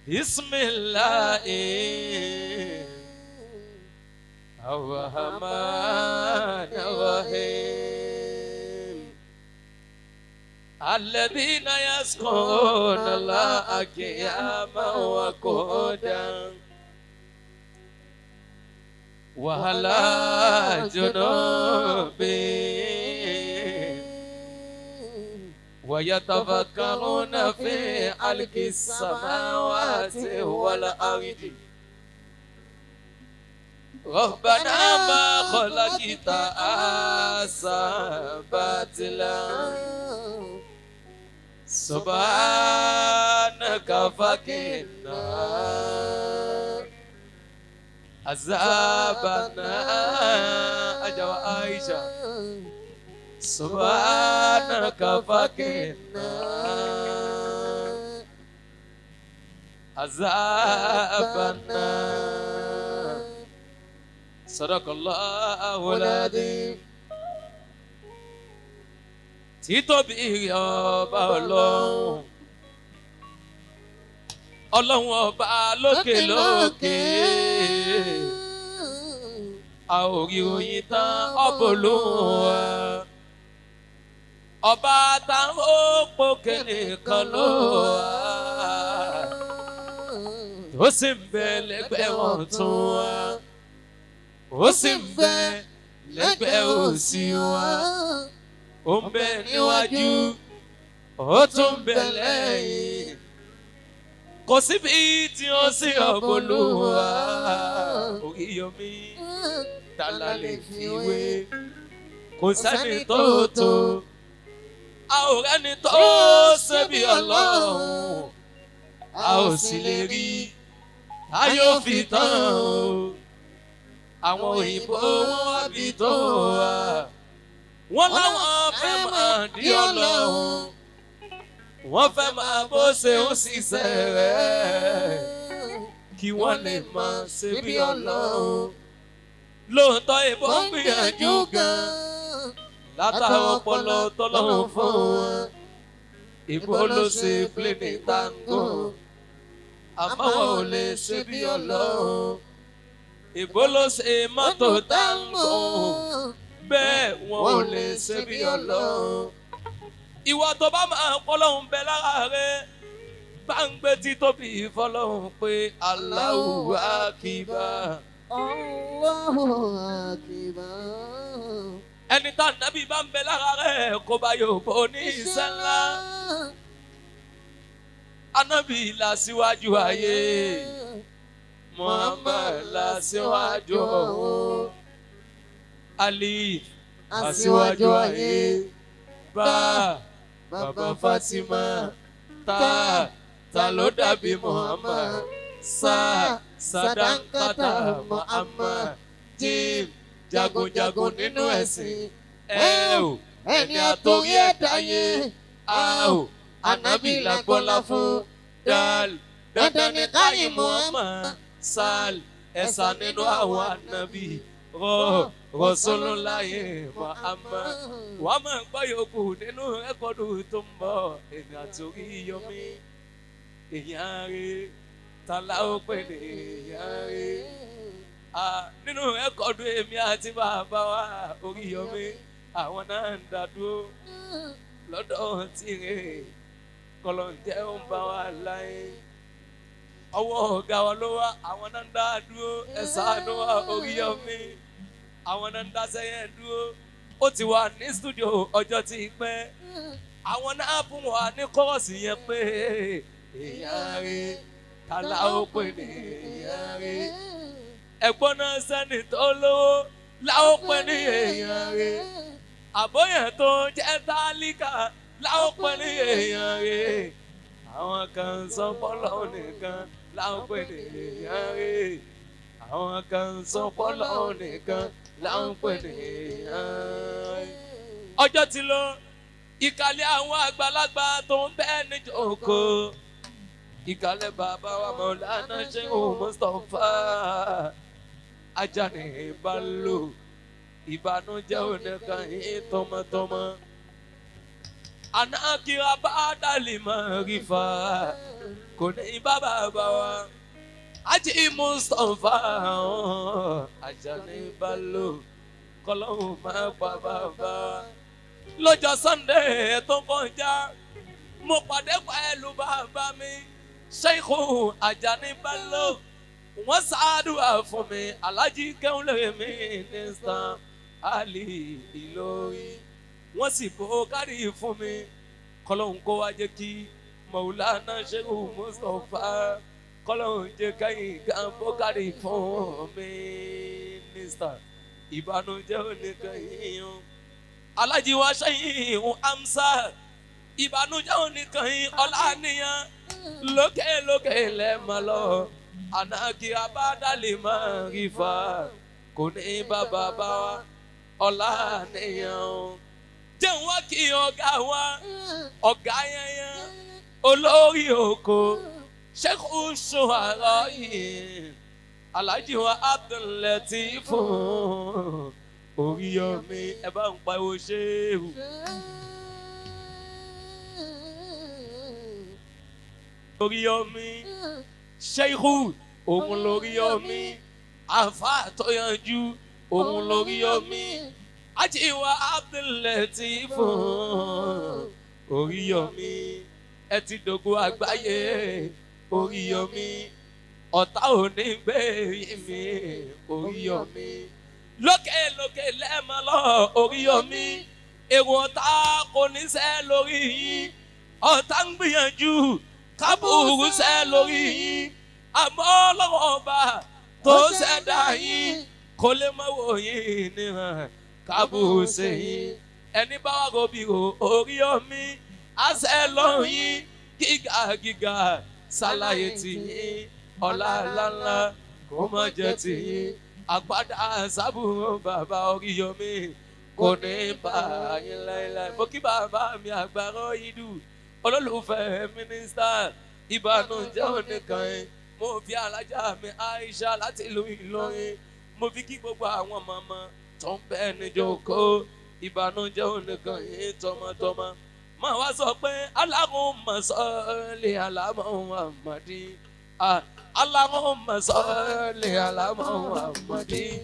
بسم الله الرحمن الرحيم الذين يذكرون الله قياما وقعودا وعلى جنوبهم ويتفكرون في خلق السماوات والأرض ربنا ما خلقت هذا باطلا سبحانك فقنا عذاب النار. أجوا عائشة سبحانك فقنا عذاب النار. صدق الله العظيم. Títóbi ọba ọlọ́run, ọlọ́run ọba lókè lókè, a ò rí oyin tán ọbọlúwa, ọba táwọn òpókè nìkan ló wà, tó sì ń bẹ lẹ́gbẹ̀ẹ́ ọ̀tún wa, ó sì ń bẹ lẹ́gbẹ̀ẹ́ òsì wa, ó ń bẹ níwájú, ó tún ń bẹ lẹ́yìn, kò síbi tí ó sì ọ̀bọ̀lúwa. Oríyọmí tala lè fi wé, kò sẹ́ni tó tó, a ò rẹ́ni tó ṣe bí ọlọ́run, a ò sì lè rí a yóò fi tán o. Àwọn òyìnbó wọn wá bí tó wà, wọ́n láwọn fẹ́ máa dí ọlọ́run, wọ́n fẹ́ máa bó ṣe ń ṣiṣẹ́ rẹ̀ kí wọ́n lè máa ṣe bí ọlọ́run. Lóòótọ́ ìbò ń gbìyànjú gan látàwọn ọpọlọ tọ́lọ́run fún wọn, ìbò ló ṣe pléni tango, àmọ́ wọn ò lè ṣe bí ọlọ́run. Ìbò ló ṣe mọ́tò tango, bẹ́ẹ̀ wọn ò lè ṣe bí ọlọ́run. Ìwọ tó bá máa ń pọ́lọ́hún bẹ lára rẹ, bá ń gbé títóbi ìfọlọ́hún pé Allahu Akbar. Allahu Akbar. Ẹni tá nàbí bá ń bẹ lára rẹ kó bá yóò bó ní iṣẹ́ ńlá. Anábì là síwájú ayé, Muhammad là síwájú ọ̀run, Ali aṣíwájú ayé, bá bàbá Fatima, ta ta ló dàbí Muhammad, sa sadankata Muhammad, jim jagunjagun nínú ẹ̀sìn, ẹ ò ẹni àtòrí ẹ̀dá yé, a ò ànábì làgbọ́lá fún, dal dandan ní káyìn Muhammad, sal ẹ̀sà nínú àwọn ànábì, rọ Rasulullahi Muhammad. Wàá máa gbọ́ yòókù nínú rẹ́kọ̀dù tó ń bọ̀. Èmi àti Oríyọmí èèyàn rí tala ó pè ní èèyàn rí. Nínú rẹ́kọ̀dù èmi àti bàbá wa Oríyọmí, àwọn náà ń dá dúró lọ́dọ̀ tìrẹ kọlọ̀ǹjẹ́ ń bá wa láyé. Ọwọ́ ọ̀gá wa ló wá, àwọn náà ń dá dúró. Ẹ ṣàánú wa Oríyọmí, àwọn náà ń dá sẹ́yìn dúró. Ó ti wà ní stúdíò ọjọ́ tí pẹ́, àwọn náà fún wa ní kọ́ọ̀sì yẹn pé èèyàn rí tala ó pè ní èèyàn rí. Ẹ̀gbọ́n náà sẹ́ni tó lówó láó pè ní èèyàn rí, àbóyàn tó jẹ́ tálíkà láó pè ní èèyàn rí. Àwọn kan sọ fọ́lọ́ nìkan láó pè ní èèyàn rí, àwọn kan sọ fọ́lọ́ nìkan láó pè ní èèyàn rí. Ọjọ́ ti lọ, ìkàlẹ̀ àwọn àgbàlagbà tó ń bẹ níjókòó, ìkàlẹ̀ bàbá wa Mọ̀lánà Ṣéhù Mustapha Ajani Bello, ìbànújẹ́ oníkan yín tọmọtọmọ. Anakira bá dàlí mọ́ rífa kò ní bàbá bá wa. Ají Mustapha Àjàní Bello kọlọ́hún máa pa bàbá. Lọ́jọ́ Sunday tó kọjá mo pàdé pẹ̀lú bàbá mi Sheikh Àjàní Bello wọ́n ṣàdúrà fún mi Alhaji Kẹ́hìnlé mínísítà Ali Ìlọrin wọ́n sì bó kárí fún mi kọlọ́hún kó wá jẹ́ kí Maulana Sheikh Mustapha kọlọ́hún jẹ́ kẹ́yìn gan bó kárí fún mínísítà ìbànújẹ́ oníkàyìn o Alhaji wa Sheikh Amsa ìbànújẹ́ oníkàyìn ọ̀làníyàn lókè lókè lẹ́ẹ̀mọ́ lọ ànákì abádàlè máa rí fa kò ní bàbá bá wa ọ̀làníyàn o. Jẹun wá kí ọ̀gá wa ọ̀gá yẹnyẹn olórí oko Sheikh Shuara yìí Alhaji wa Abdul-Lateef Oríyọmí ẹ bá ń pariwo ṣéwù. Oríyọmí Sheikhu òun lóríyọmí àfa tó yanjú òun lóríyọmí Alhaji wa Abdul-Lateef Oríyọmí ẹ ti dògo àgbáyé Oríyọmí ọ̀tá ò ní gbé mi Oríyọmí lókè lókè lẹ́ẹ̀mọ́ lọ Oríyọmí èrò ọ̀tá kò ní sẹ́ lórí yín ọ̀tá ń gbìyànjú kábùrú sẹ́ lórí yín àmọ́ lọ́wọ́ ọba tó ṣẹ̀dá yín kò lè mọ̀ wò yín níhàn kábùrú ṣe yín ẹni bá wà ròbí rò Oríyọmí àṣẹ lọ́rùn yín gíga gíga ṣàlàyé tì yín ọlá ńláńlá kó má jẹ́ tì yín àpáda sábùrù bàbá Oríyọmí kò ní bá yín láéláé. Mo kí bàbá mi àgbàrá ìdù olólùfẹ́ mínísítà ìbànújẹ́ oníkan yín mo fi alájà mi Aisha láti ìlú Ìlọrin mo fi kí gbogbo àwọn màmá tó ń bẹ níjókòó ìbànújẹ́ oníkan yín tọmọtọmọ. Mà wá sọ pé Allahumma salli ala Muhammadin Allahumma salli ala Muhammadin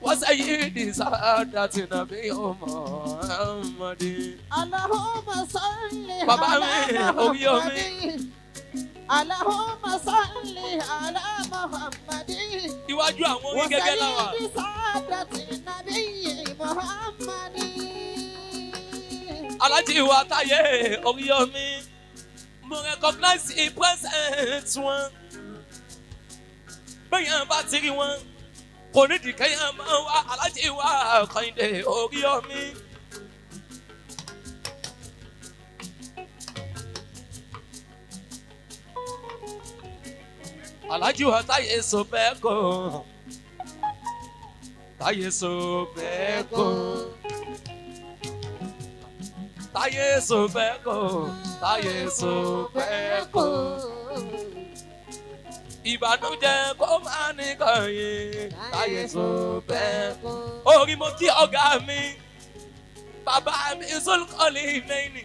wa sayyidi saadati nabi Muhammadin. Allahumma salli Bàbá ala mi, Oríyọmí. Muhammadin. Allahumma salli ala Muhammadin. Iwájú àwọn Wa orí gẹ́gẹ́ láwà. sayyidi saadati nabi Muhammadin. Alhaji wa Táyé Oríyọmí mo recognize the presence wọn bẹ́yàn bá ti rí wọn kò nídìí kẹ́yàn máa wá Alhaji wa Kẹ́hìndé Oríyọmí. Alhaji wa Táyé sọ bẹ́ẹ̀ kọ́ Táyé sọ bẹ́ẹ̀ kọ́ Táyé sọ bẹ́ẹ̀ kọ́ Táyé sọ bẹ́ẹ̀ kọ́ ìbànújẹ́ kó máa ní kọyìn Táyé sọ bẹ́ẹ̀ kọ́. Orí mo kí ọ̀gá mi bàbá mi Zulkọ́lì nẹ́ẹ̀nì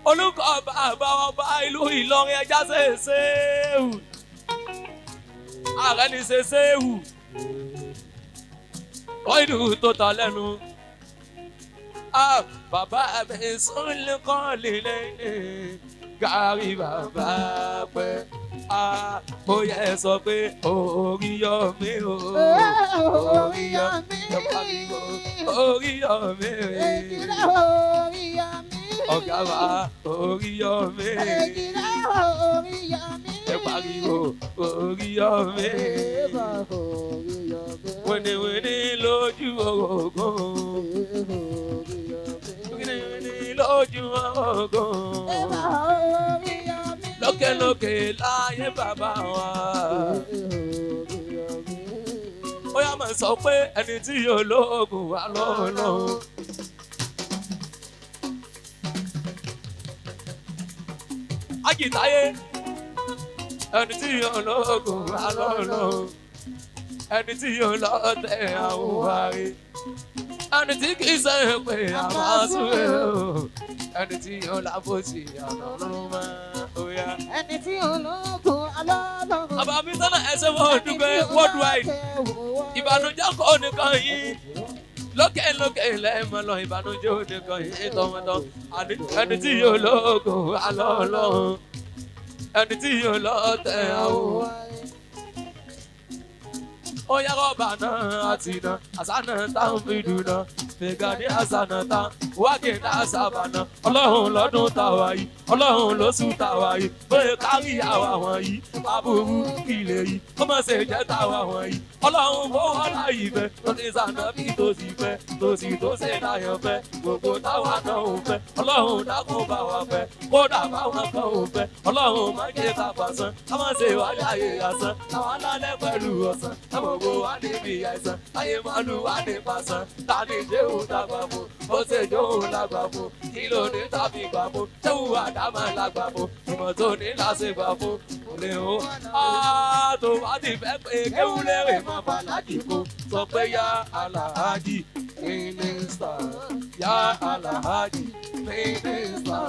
olùkọ́ bàbá ọba ìlú Ìlọrin ẹja ṣe ṣéwù ààrẹ ní ṣe ṣéwù kọ́ìdù tó ta lẹ́nu. Ah, bàbá mi Zulkọ́lì nẹ́ẹ̀nì gàrí bàbá pẹ́. Ah, ó yẹ sọ pé Oríyọmí o Oríyọmí. Ẹ pariwo Oríyọmí Èjìlá Oríyọmí. ọ̀gá wa Oríyọmí Èjìlá Oríyọmí. ẹ pariwo Oríyọmí Èèbà Oríyọmí. wìnìwìnì lójú ogun Èèbà Oríyọmí. wìnìwìnì lójú ogun Èèbà Oríyọmí. lókèlókè láyé bàbá wa. Oríyọmí. Ó yá máa sọ pé ẹni tí yóò lóògùn wà lọ́wọ́lọ́wọ́. Ajítáyé ẹni tí yóò lóògùn wà lọ́wọ́lọ́wọ́. Ẹni tí yóò lọ́tẹ̀ àwọn wárí. Ẹni tí kì í ṣe pé àwọn àṣùwẹ̀ o. Ẹni tí yóò lábòsí àná lọ́rùn máa ó yá. Ẹni tí ológun alọ́lọ́run. Àbá mi sọ́nà ẹsẹ̀ wọ́n dúpẹ́ worldwide. Ìbànújẹ́ kọ́ nìkan yìí. Lókè lókè lẹ́ẹ̀mọ́ lọ ìbànújẹ́ ò nìkan yìí tọmọtọ. Àní ẹni tí yóò lóògùn alọ́ ọlọ́run. Ẹni tí yóò lọ́tẹ̀ àwọn. Ó yá rọ́bà náà àti iná, àṣà náà táwọn fi dùn náà. Fìgà ní àṣà náà tá, wákè ní àṣà bà náà. Ọlọ́run lọ́dún táwa yìí, Ọlọ́run lóṣù táwa yìí. Bóyá kárí àwa wọ̀nyí, aburú ilé yìí, ó má ṣe jẹ́ táwa wọ̀nyí. Ọlọ́run bó wọ́n láyìí fẹ́, tó ti sànà bí tó sì fẹ́, tó sì tó ṣe láyọ̀ fẹ́, gbogbo táwa náà ò fẹ́. Ọlọ́run dákun bá wa fẹ́, kódà báwọn kan ò fẹ́. Ọlọ́run má jẹ́ ká fàṣán, ká má ṣe wá láyé asán, táwa lálẹ́ pẹ̀lú ọ̀sán, táwọn wá níbi àìsàn, táyé máa lù wá ní fàṣán, ta ni jéhùn lágbà fún, ó ṣe jóhùn lágbà fún, kí ló ní tàbí gbà fún, ṣéhùn àdámà lágbà fún, ìmọ̀ tó ní láṣẹ gbà fún, kò lè ó. Á tó bá ti fẹ́ pé kéwú lérè má bàlájì kó, sọ pé yá aláàjì mínísítà, yá aláàjì mínísítà.